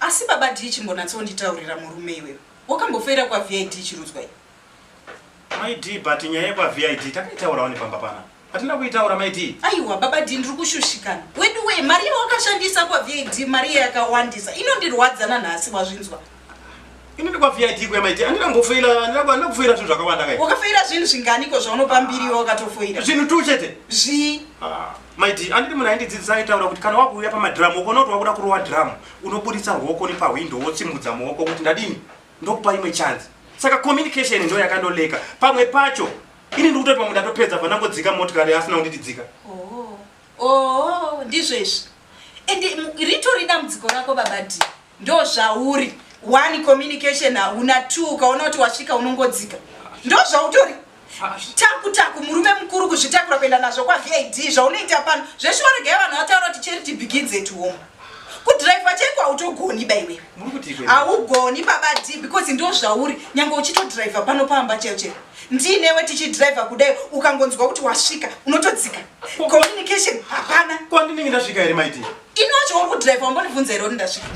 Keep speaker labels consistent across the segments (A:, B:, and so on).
A: Asi baba D chimbonyatsonditaurira murume iwewe. Wakambofeira kwaVID chirudzwa iyi?
B: Mai D but nyaya yekwaVID takaitaurawo nepamba pana. Hatina kuitaura Mai D.
A: Aiwa baba D ndiri kushushikana. Weduwee mari yawakashandisa kwaVID mari yakawandisa inondirwadza nanhasi wazvinzwa.
B: Inini kwaVID kuya Mai D handina kumbofeila handina kufeila zvinhu zvakawanda kai.
A: Wakafeila zvinhu zvinganiko zvaunopa mbiri iwe wakatofoira?
B: Zvinhu tu chete.
A: Zvii?
B: Ah, Mai D handiti munhu aindidzidzisa aitaura kuti kana wakuuya pamadhiramu ukaona kuti wakuda kurova dhiramu unoburitsa ruoko nepahwindo wotsimudza muoko kuti ndadini ndokupa imwe chance. Saka communication ndo yakandoleka. Pamwe pacho ini ndiri kutoti pamwe ndatopedza bva ndangodzika motikari asina kunditi dzika.
A: Oh. Oh, ndizvo izvi. Ende ritori dambudziko rako baba D. Ndozvauri. One communication hauna, two ukaona kuti wasvika unongodzika. Ndozvautori. Taku taku murume mukuru kuzvitakura kuenda nazvo kwaVID zvaunoita pano. Zveshuwa regai vanhu vataura kuti charity begins at home. Kudriver chaiko hautogoni ba iwewe. Haugoni baba D because ndozvauri nyange uchitodriver pano pamba chaiyo chaiyo. Ndiinewe tichidriver kudai ukangonzwa kuti wasvika unotodzika. Communication hapana.
B: Kwandinenge ndasvika here Mai D?
A: Ini wacho uri kudriver wambondibvunza here kuti ndasvika?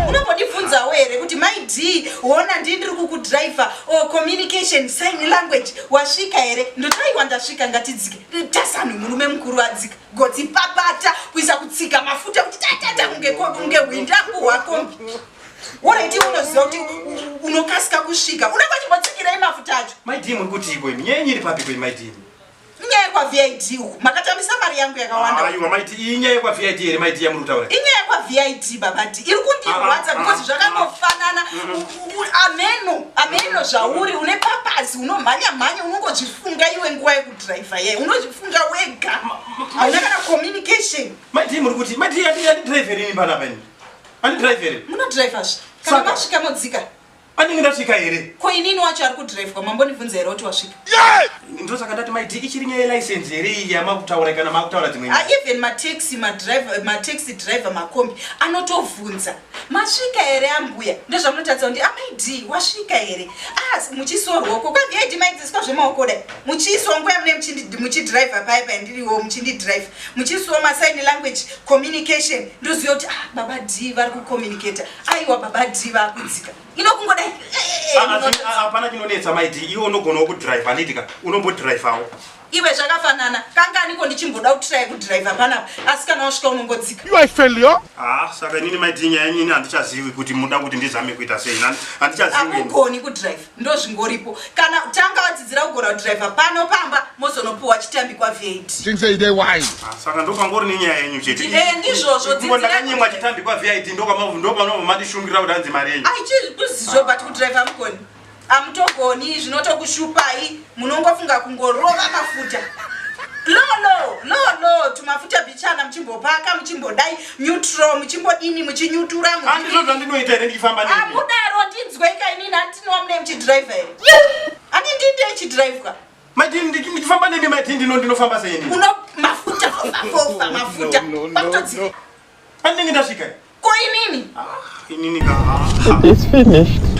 A: Unombondibvunzawo here kuti Mai D hona ndii ndiri kukudriver or communication sign language wasvika here? Ndoti aiwa ndasvika ngatidzike. Tasani murume mukuru adzika. Gotsi papata kuisa kutsika mafuta kuti tatata kunge kunge hwindi akuhwa kombi. Alright unoziva kuti unokasika kusvika. Unenge uchimbotsikirei mafuta acho?
B: Mai D muri kutiiko imi? Nyaya yenyu iri papiko imi Mai D?
A: Inyaya yekwaVID uku. Makatambisa mari yangu yakawanda.
B: Aiwa Mai D, iyi inyaya yekwaVID here Mai D yamuri kutaura?
A: Inyaya yekwaVID baba D. Iri kundirwadza because zvakangofanana. Ameno, ameno zvauri une papazi unomhanya mhanya unongozvifunga iwe nguva yekudriver yayo. Unozvifunga wega. Hauna kana communication.
B: Mai D muri kuti Mai D andidriver ini panapa ini. Andidriver.
A: Munodriver zve. Kana masvika modzika.
B: Andinge ndasvika here?
A: Ko inini wacho ari kudrivewa mambondibvunza here kuti wasvika?
B: Ndosaka ndati Mai D ichiri nyaya yelicense here iyi yamakutaura kana makutaura dzimwe
A: nyaya? Even mataxi madriver mataxi driver makombi anotovhunza masvika here ambuya ndozvamunotaridza kuti amai D wasvika here? Ah muchiiswa ruoko kwa VID maidzidziswa zvemaoko dai muchiiswa nguva yamune muchidriver paya paya ndiriwo muchindidriver muchiiswa masign language communication ndoziva kuti ah baba D vari kucommunicator aiwa baba D vakudzika inokungodai
B: hapana chinonetsa Mai D iwe unogonawo kudrive handiti ka unombodrivawo
A: iwe zvakafanana kanganiko ndichimboda kutry kudriver panapa asi kana wasvika unongodzika
C: You are a failure.
B: Ah, saka inini Mai D nyaya inini handichazivi kuti muda kuti ndizame kuita sei handichazivi
A: Hakugoni kudrive ndozvingoripo kana tanga wadzidzira kugona kudriver pano pamba mozonopuwa chitambi kwaVID
C: Things say they wise.
B: Ah, saka ndopangori nenyaya yenyu chete
A: Eh, ndizvozvo
B: Ngo
A: dzidzira
B: ndakanyimwa chitambi kwaVID ndopanobva mandishungirira kuti hanzi mari yenyu
A: aichizvizvo but kudriver hamugoni hamutogoni zvinotokushupai munongofunga kungorova mafuta lolo lolo tumafuta bichana muchimbopaka muchimbodai neutral muchimbodini muchinyutura
B: handizvo zvandinoita here ndichifamba nemi
A: amudaro ndinzweika inini handinwa mune muchidriver here ani ndinde chidriver
B: Mai D ndichifamba nemi Mai D ndino ndinofamba sei inini
A: uno mafuta fofa mafuta pakutodzika
B: andinenge ndasvika
A: ko inini
B: inini ka
D: It is finished.